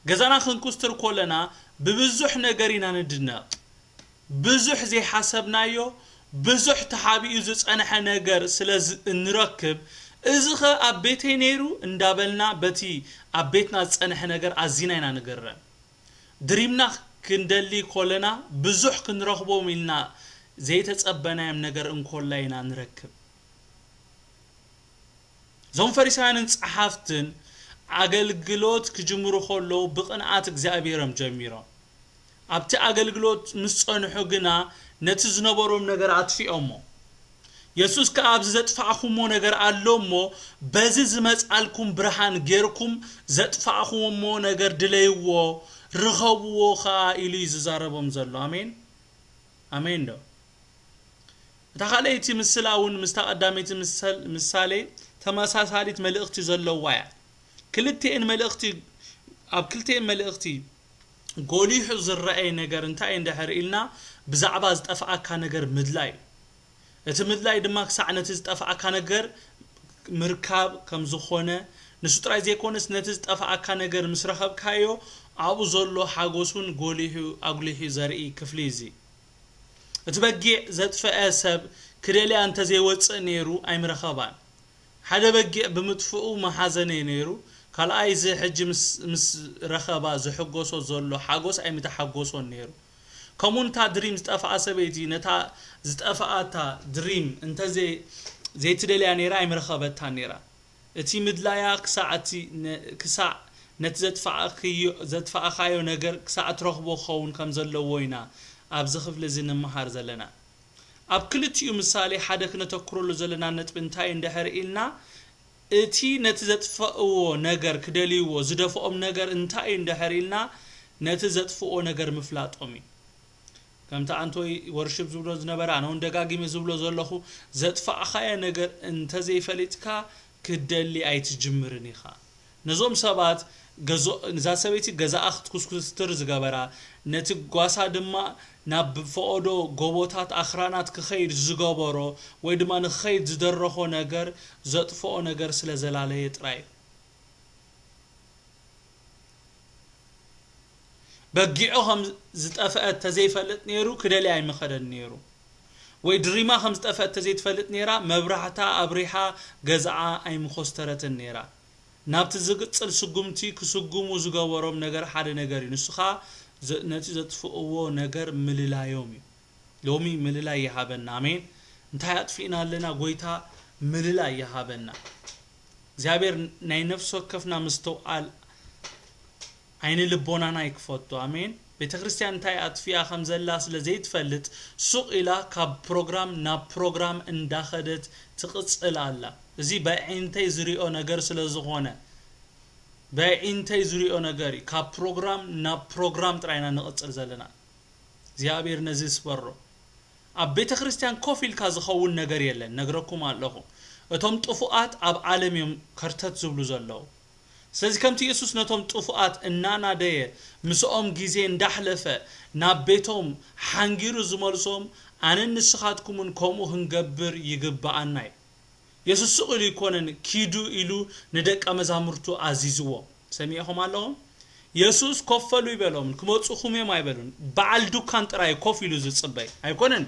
ገዛና ክንኩስትር ኮለና፣ ብብዙሕ ነገር ኢና ንድነቕ። ብዙሕ ዘይሓሰብናዮ፣ ብዙሕ ተሓቢኡ ዝጸንሐ ነገር ስለ ዝ-፣ እንረክብ፣ "እዚ ኸ ኣብ ቤተይ ነይሩ?" እንዳበልና በቲ ኣብ ቤትና ዝጸንሐ ነገር ኣዚና ኢና ንግረም። ድሪምና ክንደሊ ኮለና፣ ብዙሕ ክንረኽቦም ኢልና ዘይተጸበናዮም ነገር እንኮላይ ኢና ንረክብ። እዞም ፈሪሳውያንን ጸሓፍትን ኣገልግሎት ክጅምሩ ከለዉ ብቕንኣት እግዚኣብሔር እዮም ጀሚሮም። ኣብቲ ኣገልግሎት ምስ ጸንሑ ግና ነቲ ዝነበሮም ነገር ኣጥፊኦሞ። የሱስ ከኣ ኣብዚ ዘጥፋእኹሞ ነገር ኣሎ እሞ በዚ ዝመጻልኩም ብርሃን ጌርኩም ዘጥፋእኹሞ ነገር ድለይዎ፣ ርኸብዎ ከኣ ኢሉ እዩ ዝዛረቦም ዘሎ። ኣሜን። ኣሜን ዶ? እታ ካልኣይቲ ምስላ እውን ምስታ ቀዳመይቲ ምሰል-፣ ምሳሌ ተመሳሳሊት መልእኽቲ ዘለዋ እያ። ክልቲኤን መልእኽቲ፣ ኣብ ክልቲኤን መልእኽቲ ጎሊሑ ዝረኣየ ነገር እንታይ እንድሕር ኢልና፣ ብዛዕባ ዝጠፍኣካ ነገር ምድላይ እዩ። እቲ ምድላይ ድማ ክሳዕ ነቲ ዝጠፍኣካ ነገር ምርካብ ከም ዝኾነ፣ ንሱ ጥራይ ዘይኮነስ ነቲ ዝጠፍኣካ ነገር ምስ ረኸብካዮ፣ ኣብኡ ዘሎ ሓጎሱን ጎሊሑ ኣጉሊሑ ዘርኢ ክፍሊ እዚ። እቲ በጊዕ ዘጥፍአ ሰብ ክደልያ እንተ ዘይወጽእ ነይሩ ኣይምረኸባን። ሓደ በጊዕ ብምጥፍኡ ምሓዘነ ነይሩ፣ ካልኣይ እዚ ሕጂ ምስ፣ ምስ ረኸባ ዝሕጎሶ ዘሎ ሓጎስ ኣይምተሓጎሶን ነይሩ። ከምኡ እታ ድሪም ዝጠፍኣ ሰበይቲ ነታ ዝጠፍኣታ ድሪም እንተ ዘይ-፣ ዘይትደልያ ነይራ ኣይምረኸበታን ነይራ። እቲ ምድላያ ክሳዕ እቲ ነ-፣ ክሳዕ ነቲ ዘጥፋእክዮ-፣ ዘጥፋእኻዮ ነገር ክሳዕ ትረኽቦ ክኸውን ከም ዘለዎ ኢና ኣብዚ ክፍሊ እዚ ንምሃር ዘለና። ኣብ ክልቲኡ ምሳሌ ሓደ ክነተኩረሉ ዘለና ነጥቢ እንታይ እዩ እንድሕር ኢልና፣ እቲ ነቲ ዘጥፈእዎ ነገር ክደልይዎ ዝደፍኦም ነገር እንታይ እዩ እንድሕር ኢልና፣ ነቲ ዘጥፍእዎ ነገር ምፍላጦም እዩ። ከምቲ ኣንቶይ ወርሽፕ ዝብሎ ዝነበረ፣ ኣነ እውን ደጋጊመ ዝብሎ ዘለኹ፣ ዘጥፋእኻዮ ነገር እንተዘይፈሊጥካ ክትደሊ ኣይትጅምርን ኢኻ። ነዞም ሰባት ገዞ-፣ ነዛ ሰበይቲ ገዛኣ ክትኩስኩስትር ዝገበራ፣ ነቲ ጓሳ ድማ ናብ ፈቐዶ ጎቦታት ኣኽራናት ክኸይድ ዝገበሮ ወይ ድማ ንክኸይድ ዝደረኾ ነገር ዘጥፍኦ ነገር ስለ ዘላለየ ጥራይ እዩ። በጊዑ ከም ዝጠፍአ ተዘይፈልጥ ነይሩ ክደልያ ኣይምኸደን ነይሩ። ወይ ድሪማ ከም ዝጠፍአ ተዘይትፈልጥ ነይራ፣ መብራህታ ኣብሪሃ ገዛኣ ኣይምኾስተረትን ነይራ። ናብቲ ዝቕጽል ስጉምቲ ክስጉሙ ዝገበሮም ነገር ሓደ ነገር እዩ። ንሱ ኸኣ ዘ-፣ ነቲ ዘጥፍእዎ ነገር ምልላዮም እዩ። ሎሚ ምልላይ ይሃበና። ኣሜን። እንታይ ኣጥፊእና ኣለና? ጎይታ ምልላይ ይሃበና። እግዚኣብሔር ናይ ነፍሲ ወከፍና ምስትውዓል ዓይኒ ልቦናና ይክፈቶ። ኣሜን። ቤተ ክርስቲያን እንታይ ኣጥፊኣ ከም ዘላ ስለ ዘይትፈልጥ፣ ሱቕ ኢላ ካብ ፕሮግራም ናብ ፕሮግራም እንዳኸደት ትቕጽል ኣላ። እዚ በዒንተይ ዝሪኦ ነገር ስለ ዝኾነ፣ በዒንተይ ዝሪኦ ነገር እዩ። ካብ ፕሮግራም ናብ ፕሮግራም ጥራይና ንቕጽል ዘለና። እግዚኣብሔር ነዚ ይስበሮ። ኣብ ቤተ ክርስቲያን ኮፍ ኢልካ ዝኸውን ነገር የለን፣ ነግረኩም ኣለኹ። እቶም ጥፉኣት ኣብ ዓለም እዮም ከርተት ዝብሉ ዘለዉ። ስለዚ ከምቲ የሱስ ነቶም ጥፉኣት እናናደየ፣ ምስኦም ግዜ እንዳሕለፈ ናብ ቤቶም ሓንጊሩ ዝመልሶም፣ ኣነን ንስኻትኩምን ከምኡ ክንገብር ይግብኣና እዩ። የሱስ ስቕ ኢሉ ኣይኮነን ኪዱ ኢሉ ንደቀ መዛሙርቱ ኣዚዝዎም። ሰሚዕኹም ኣለኹም? የሱስ ኮፍ በሉ ይበሎም፣ ክመጹኹም እዮም ኣይበሉን። በዓል ዱካን ጥራይ ኮፍ ኢሉ ዝጽበይ ኣይኮነን።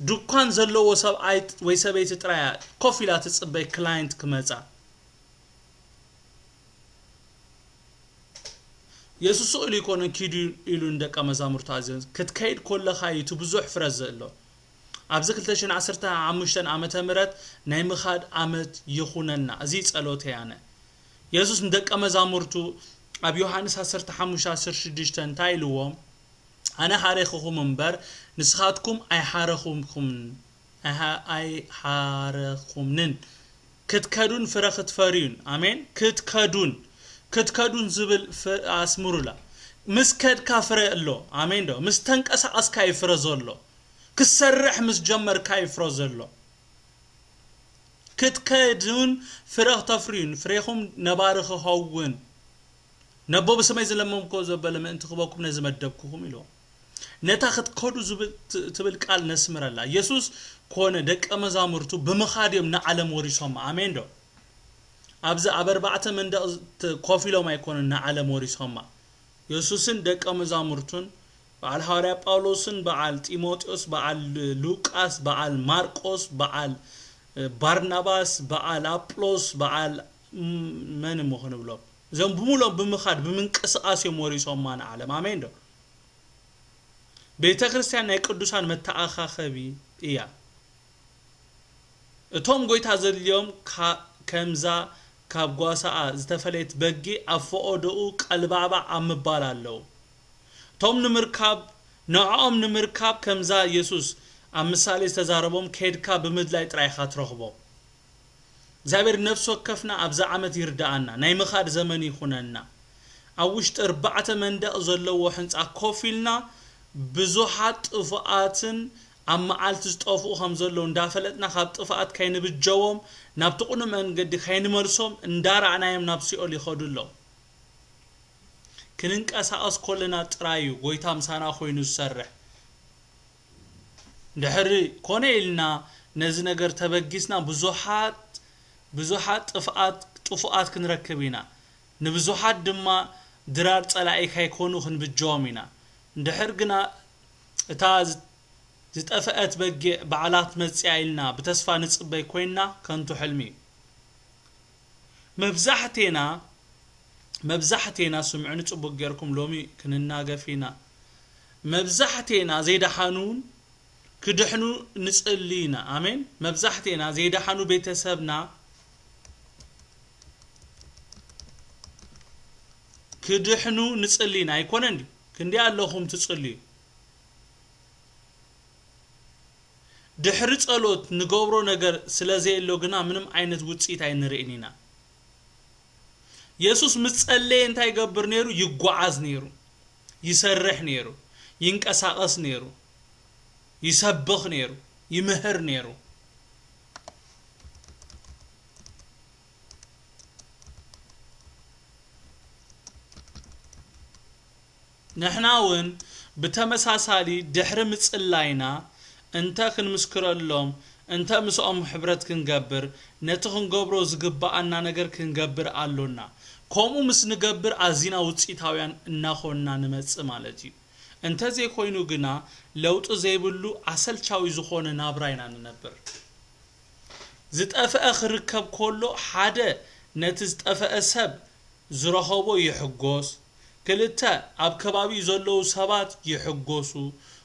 ዱካን ዘለዎ ሰብኣይ ወይ ሰበይቲ ጥራይ እያ ኮፍ ኢላ ትጽበይ ክላይንት ክመጻ። የሱስ ስቕ ኢሉ ኣይኮነን ኪዱ ኢሉ ንደቀ መዛሙርቱ ኣዘዘ። ክትከይድ ኮለኻ እዩ እቲ ብዙሕ ፍረ ዘሎ። ኣብዚ ክልተ ሽሕን ዓሰርተ ሓሙሽተን ዓመተ ምህረት ናይ ምኻድ ዓመት ይኹነና። እዚ ጸሎተይ ኣነ። የሱስ ንደቀ መዛሙርቱ ኣብ ዮሃንስ ዓሰርተ ሓሙሽተ ዓሰርተ ሽዱሽተ እንታይ ኢልዎም? ኣነ ሓሬኽኹም እምበር ንስኻትኩም ኣይሓረኹምኩምን፣ ኣይሓ-፣ ኣይሓረኹምንን። ክትከዱን ፍረ ክትፈርዩን። ኣሜን። ክትከዱን፣ ክትከዱን ዝብል ፍ-፣ ኣስምሩላ። ምስ ከድካ ፍረ ኣሎ። ኣሜን ዶ? ምስ ተንቀሳቐስካ እዩ ፍረ ዘሎ። ክትሰርሕ ምስ ጀመርካ እዩ ፍረ ዘሎ። ክትከዱን ፍረ ክተፍርዩን፣ ፍሬኹም ነባሪ ክኸውን። ነቦ ብስመይ ዝለመንኩዎ ዘበለ ምእንቲ ክበኩም ነዚ መደብኩኹም ኢልዎም። ነታ ክትከዱ ዝብል፣ ት-፣ ትብል ቃል ነስምረላ። የሱስ ኮነ ደቀ መዛሙርቱ ብምኻድ እዮም ንዓለም ወሪሶማ። ኣሜን ዶ? ኣብዚ ኣብ ኣርባዕተ መንደቕ ዝ-፣ ት-፣ ኮፍ ኢሎም ኣይኮኑን ንዓለም ወሪሶማ። የሱስን ደቀ መዛሙርቱን፣ በዓል ሃዋርያ ጳውሎስን፣ በዓል ጢሞቴዎስ፣ በዓል ሉቃስ፣ በዓል ማርቆስ፣ በዓል፣ እ፣ ባርናባስ፣ በዓል ኣጵሎስ፣ በዓል፣ ም-፣ መን እሞ ክንብሎም? እዞም ብምሎም ብምኻድ፣ ብምንቅስቓስ እዮም ወሪሶማ ንዓለም። ኣሜን ዶ? ቤተ ክርስቲያን ናይ ቅዱሳን መተኣኻኸቢ እያ። እቶም ጎይታ ዘድልዮም ካ-፣ ከምዛ ካብ ጓሳኣ ዝተፈለየት በጊዕ ኣብ ፈቐዶኡ ቀልባዕባዕ ኣብ ምባል ኣለዉ። እቶም ንምርካብ፣ ንዕኦም ንምርካብ ከምዛ የሱስ ኣብ ምሳሌ ዝተዛረቦም ከድካ ብምድላይ ጥራይ ኢኻ ትረኽቦም። እግዚኣብሔር ነፍሲ ወከፍና ኣብዚ ዓመት ይርድኣና፣ ናይ ምኻድ ዘመን ይኹነና። ኣብ ውሽጢ ኣርባዕተ መንደቕ ዘለዎ ሕንጻ ኮፍ ኢልና ብዙሓት ጥፉኣትን ኣብ መዓልቲ ዝጠፍኡ ከም ዘለዉ እንዳፈለጥና ካብ ጥፍኣት ከይንብጀዎም፣ ናብቲ ቅኑዕ መንገዲ ከይንመልሶም እንዳረኣናዮም ናብ ሲኦል ይኸዱ ኣለዉ። ክንንቀሳቐስ ከለና ጥራይ እዩ ጎይታ ምሳና ኮይኑ ዝሰርሕ። ድሕሪ ኮነ ኢልና ነዚ ነገር ተበጊስና ብዙሓት፣ ብዙሓት ጥፍኣት፣ ጥፉኣት ክንረክብ ኢና። ንብዙሓት ድማ ድራር ጸላኢ ከይኮኑ ክንብጀዎም ኢና። እንድሕር ግና እታ ዝ-፣ ዝጠፍአት በጊዕ ባዕላ ትመጽእ እያ ኢልና ብተስፋ ንጽበይ ኮይንና ከንቱ ሕልሚ እዩ። መብዛሕቴና፣ መብዛሕቴና ስምዑኒ ጽቡቅ ጌርኩም ሎሚ ክንናገፍ ኢና። መብዛሕቴና ዘይደሓኑን ክድሕኑ ንጽሊ ኢና። ኣሜን። መብዛሕቴና ዘይደሓኑ ቤተሰብና ክድሕኑ ንጽሊ ኢና። ኣይኮነን ድዩ? ክንደይ ኣለኹም ትጽልዩ? ድሕሪ ጸሎት ንገብሮ ነገር ስለ ዘየሎ ግና ምንም ዓይነት ውጽኢት ኣይንርእን ኢና። የሱስ ምስ ጸለየ እንታይ ይገብር ነይሩ? ይጓዓዝ ነይሩ፣ ይሰርሕ ነይሩ፣ ይንቀሳቐስ ነይሩ፣ ይሰብኽ ነይሩ፣ ይምህር ነይሩ። ንሕና እውን ብተመሳሳሊ ድሕሪ ምጽላይና እንተ ክንምስክረሎም፣ እንተ ምስኦም ሕብረት ክንገብር፣ ነቲ ክንገብሮ ዝግብኣና ነገር ክንገብር ኣሎና። ከምኡ ምስ ንገብር ኣዚና ውጽኢታውያን እናኾንና ንመጽእ ማለት እዩ። እንተ ዘይኮይኑ ግና ለውጢ ዘይብሉ ኣሰልቻዊ ዝኾነ ናብራ ኢና ንነብር። ዝጠፍአ ክርከብ ከሎ ሓደ ነቲ ዝጠፈአ ሰብ ዝረኸቦ ይሕጎስ። ክልተ፣ ኣብ ከባቢኡ ዘለዉ ሰባት ይሕጎሱ።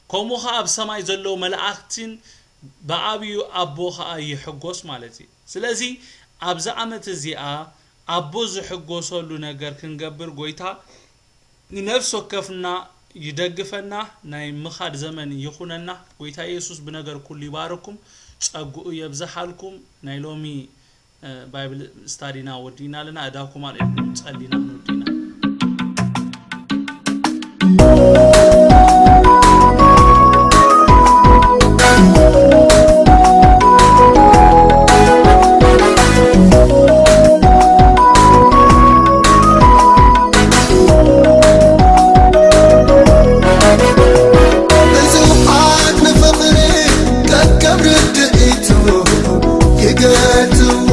ከምኡ ኸኣ ኣብ ሰማይ ዘለዉ መላእኽትን ብዓብዩ ኣቦ ኸኣ ይሕጎስ ማለት እዩ። ስለዚ ኣብዚ ዓመት እዚኣ ኣቦ ዝሕጎሰሉ ነገር ክንገብር ጎይታ ንነፍሲ ወከፍና ይደግፈና፣ ናይ ምኻድ ዘመን ይኹነና። ጎይታ የሱስ ብነገር ኩሉ ይባርኩም፣ ጸግኡ የብዝሓልኩም። ናይ ሎሚ ባይብል ስታዲና ወዲእና ኣለና። እዳኩም ኣልዒልኩም ጸሊና ክንወዲእና። ብዙሓት ንፍቕሪ ከከም ርድኢቱ ይገልጽዎ።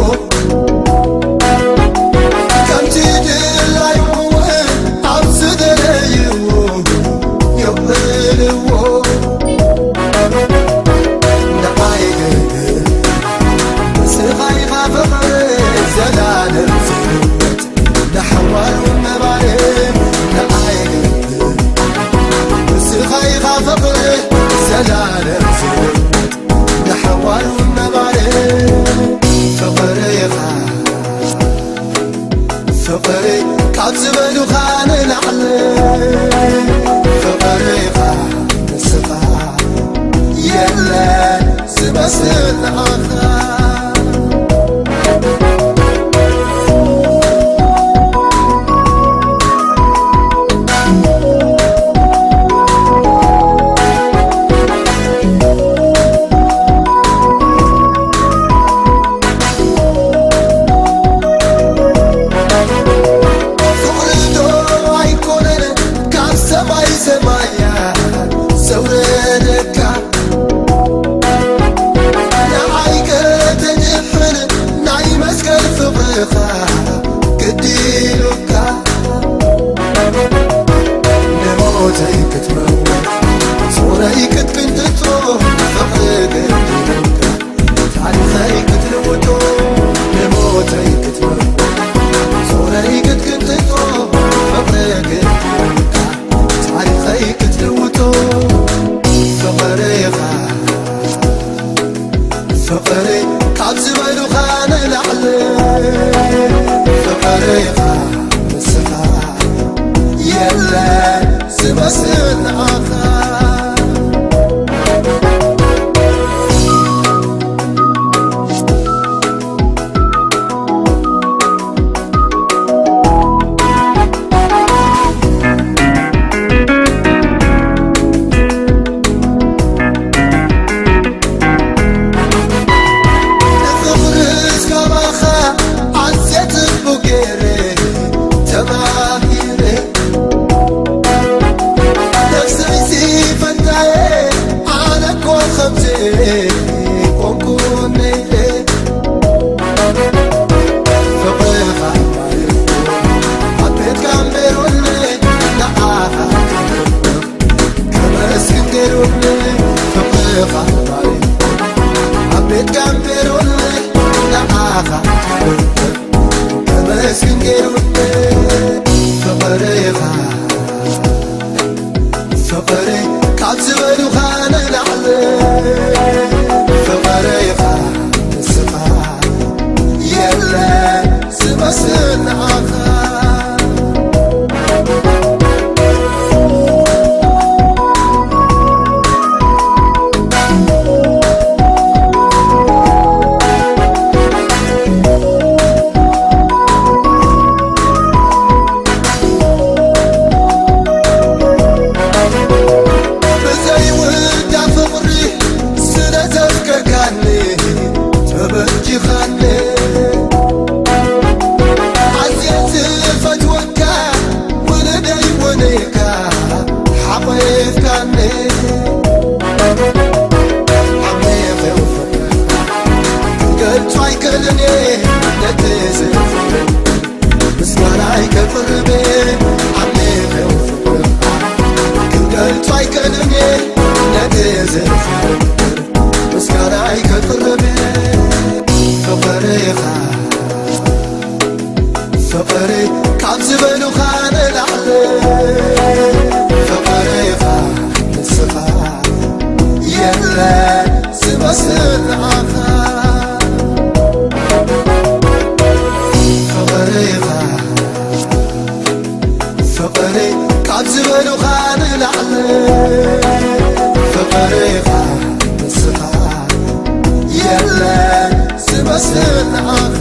ከምቲ ድላዩ እውን ኣብ ዝደለይዎ የውዕልዎ። ንዓይ ግን ንስኻ ኢኻ ፍቕሪ ዘላለም ዝህይወት፣ ንሓዋሩ ነባሪ ንዓይ ግን ንስኻ ኢኻ ፍቕሪ ዘላለም ዝህይወት፣ ንሓዋሩ ነባሪ ፍቕሪ ኢኻ። ፍቕሪ ካብ ዝበሉኻ ንላዕሊ ፍቕሪ ኢኻ ንስኻ፣ የለን ዝመስል ንዓኻ። ፍቕሪ ዶ ኣይኮነን ካብ ሰማይ ሰማያት ዘውረደካ? ንዓይ ከተድሕን ናይ መስቀል ፍቕርኻ ግዲ ኢሉካ። ንሞተይ ክትመውት ጾረይ ክትቅንጥጦ ፍቕሪ ግዲ ኢሉካ። ታሪኸይ ክትልውጦ ንሞተይ ክትመውት ጾረይ ክትቅንጥጦ ፍቕሪ ግዲ ኢሉካ። ታሪኸይ ክትልውጦ ፍቕሪ ኢኻ። ፍቕሪ ካብ ዝበሉኻ ንላዕሊ ፍቕሪ ኢኻ ንስኻ፣ የለን ዝመስል ንዓኻ። ንፍቕርስ ካባኻ ኣዝየ ጽቡቕ ገይረ ተማሂረ። ነፍሰይሲ ፈንታየ ኣነ እኮ ከምዚ ኮንኩ ነይረ። ፍቕርኻ ኣብ ቤትካ ኣንቢሩኒ ንዓኻ ከመስግን ገይሩኒ። ፍቕርኻ ኣብ ቤትካ ኣንቢሩኒ ንዓኻ ከመስግን ገይሩኒ። ፍቕርኻ ፍቕሪ ካብ ዝበሉኻ ንላዕሊ ፍቕርኻ ንስኻ፣ የለን ዝመስል ንዓኻ። ብዘይውዳ ፍቕሪ ስለ ዘፍቀርካኒ ተበጂኻኒ። ኣዝየ ዝፈትወካ ውሉደይ እውን ኢኻ ሓቒፍካኒ። ዓሚቕ እዩ ፍቕርኻ ክገልጾ ኣይክእልን እየ ነቲ ዘፍቅር። ምስጋናይ ከቕርብ ዓሚቕ ፍቕርኻ ክገልጾ ኣይክእልን ነቲ ዘፍቅር። ምስጋናይ ከቕርብ ፍቕርኻ የለን ዝመስል ንዓኻ። ፍቕሪ ኢኻ፣ ፍቕሪ ካብ ዝበሉኻ ንላዕሊ። ፍቕሪ ኢኻ ንስኻ፣ የለን ዝመስል ንዓኻ።